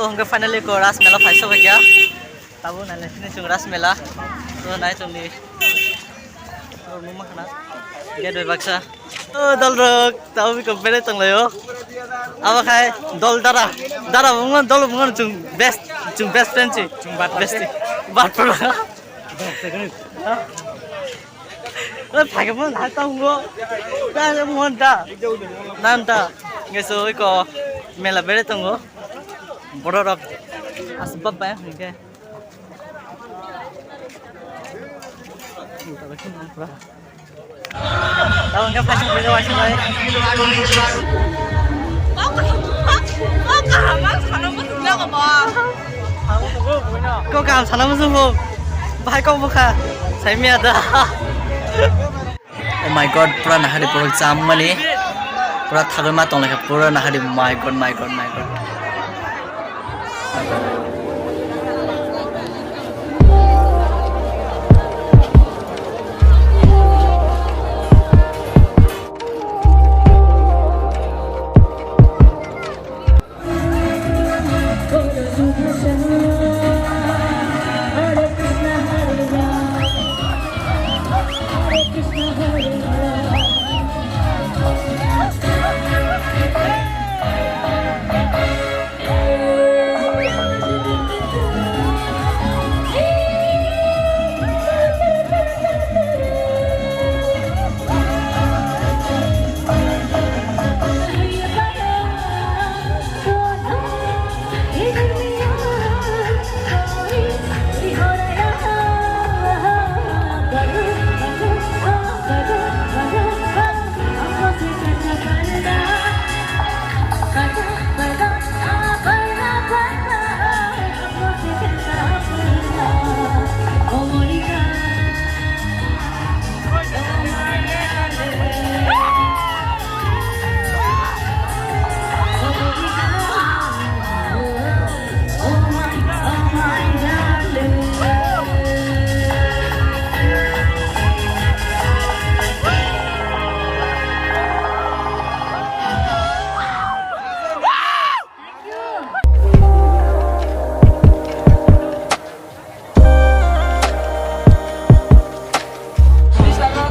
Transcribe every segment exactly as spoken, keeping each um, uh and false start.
Hwnkhe finally ko Ras Mela phai sokha kya. Tabuk nai lai sini chwng Ras Mela. To nai chwngni. Oro numa khana. Gate bai baksa. O dol rok, tabuk ko bere tong laio. Abo khai dol dara. Dara bungma dol bungma chwng best, chwng best friend si. Chwng bad best. Bad pura. O phai mo na tongo. Ta mo da. Nan da. Ngeso ko mela bere tongo. Borok rok asbab bai hwnkhe. Tabuk khe phai sokphaikha waisuk bai. Kok kaham sana muchung bo. Bahai kok bwkha. Saimya da. Oh my God, pura nahari borok chamani. Pura thagwi ma tonglaikha, pura nahari, my God, my God, my God.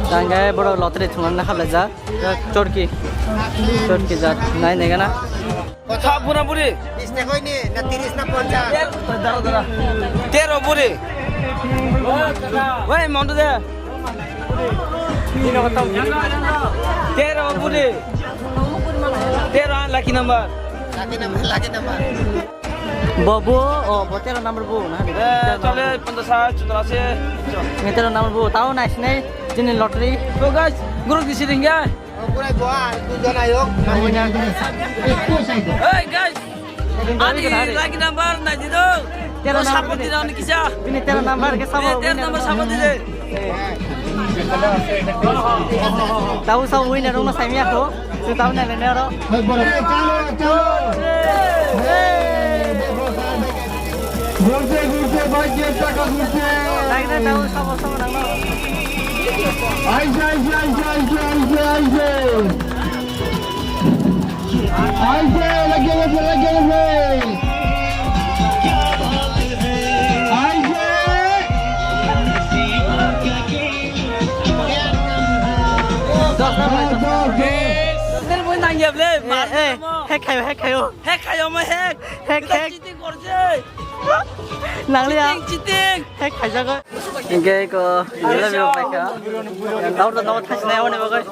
Tangke borok lottery thumna khaplaijak. Chorki. Chorki jat. Nai nai gana. Kotha bura buri? Bis taka ni, na tiris na ponchas. Tero buri. Wai, mondu de. Tero buri. Tero, lucky number. Lucky number, lucky number. Bo, bo, oh, bo tero number bo, na? Eh, chole, ponchas, chutras, eh. Ni tero number bo, tao nai sinai, jini lottery. So guys, guru disi ringya. Oh, pura bo, ar tu jona yok. Hey guys, ani lucky number nai di do. Tero number sapot di na ni kisa. Bini tero number ke sabo. Tero number sapot di de. Tau sa winner rok no saimya ko. Su tau na le nero. Hey, bro. Chalo, chalo. Hey, bro. Ghurte, ghurte, bhai, ye taka ghurte. Dai na tau sabo sabo nang no. Aise, aise, aise, aise, aise, aise. Aise, lage, lage, lage, lage. Aise. Dos, dos, dos, dos. Nang ya ble, eh, eh, hack khayo, hack khayo. Hack khayo, mo hack. Hack, hack. Cheating korje. Nanglia. Cheating, cheating. Hack khaijago. Hingke ko jila biro paikha. Tau to nogo thasnai oni bagoi.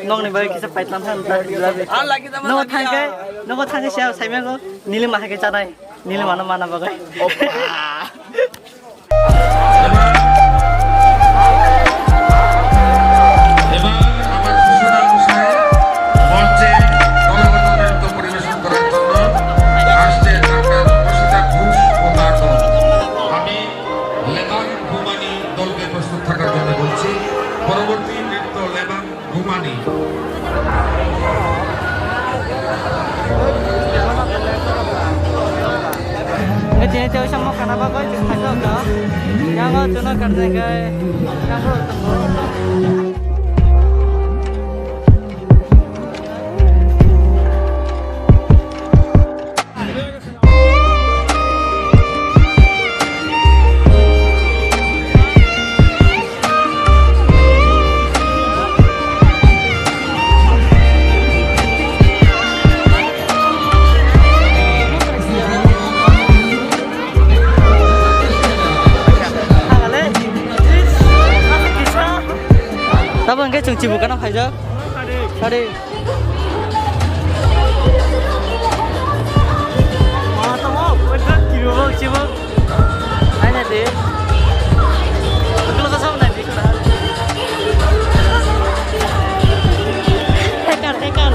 Nokni bagoi kisa paitlan than ta jila bi. Nogo thangke, nogo thangke siya saimego. Nili mahake chanai. Nili mana mana bagoi. এবার আমার ঘোষণা অনুসারে মঞ্চে গণগণনা নৃত্য পরিবেশন করার জন্য আসছে ঢাকার অসিতা ঘোষ ও তার দল। আমি লেবাং ঘুমানি দলকে প্রস্তুত থাকার জন্য বলছি। পরবর্তী নৃত্য লেবাং ঘুমানি। Nge tini tei oisa mo kana bagoi chwng thangkhe wngkha. Yango chwngno karjai khe yang borok tongo. Hwnkhe chwng chibu kana phaijak. Sari. Ma tongo, kiro chibu. Naina de. Ulo ka sab naidi. Hacker, hacker.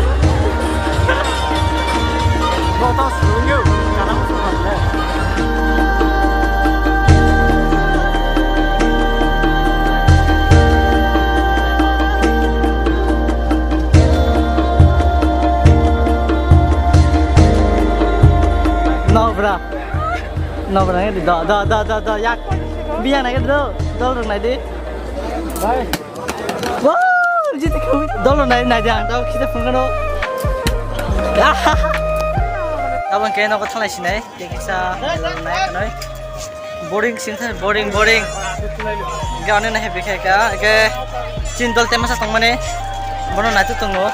Bo to sungyo, kana mo sungyo. No, bra. No, bra, do, do, do, do, do, yak. Biyang nai do, dol rok nai di. Bye. Wow, jiti kau. Dol rok nai, nai di ang, dol kita phone kano. Abang kaya no ko thalai sinai, kaya kisa, nai kanoi. Boring sing thai, boring, boring. Hwnkhe ani no happy khe ka, hwnkhe chini dol temasa tongmani bono naitok tongo.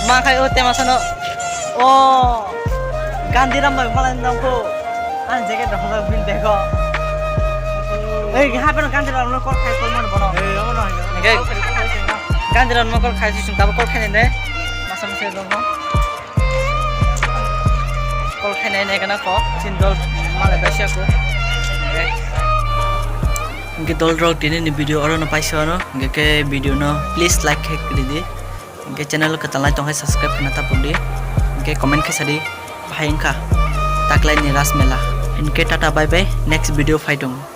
Ma khai o temasa no, o Gandhiram bai malai nang ko. Ani jacket rok hojak bin dego. Ei, ha, pero Gandhiram no call khai, call mano bono. Hwnkhe Gandhiram no call khai, sisung tabo call khai ne. Masa masa dong no. Call khainai nai gana kok, chin dol malai bai siya ko. Hwnkhe dol rok tini ni video oro no paisa no, hwnkhe khe video no please like khe ridi. Hwnkhe channel kwtal nai tong khe subscribe khna ta pudi. Hwnkhe comment khe sadi, bahai wngkha taklai ni Ras Mela. Hwnkhe tata bye bye, next video phai tongo.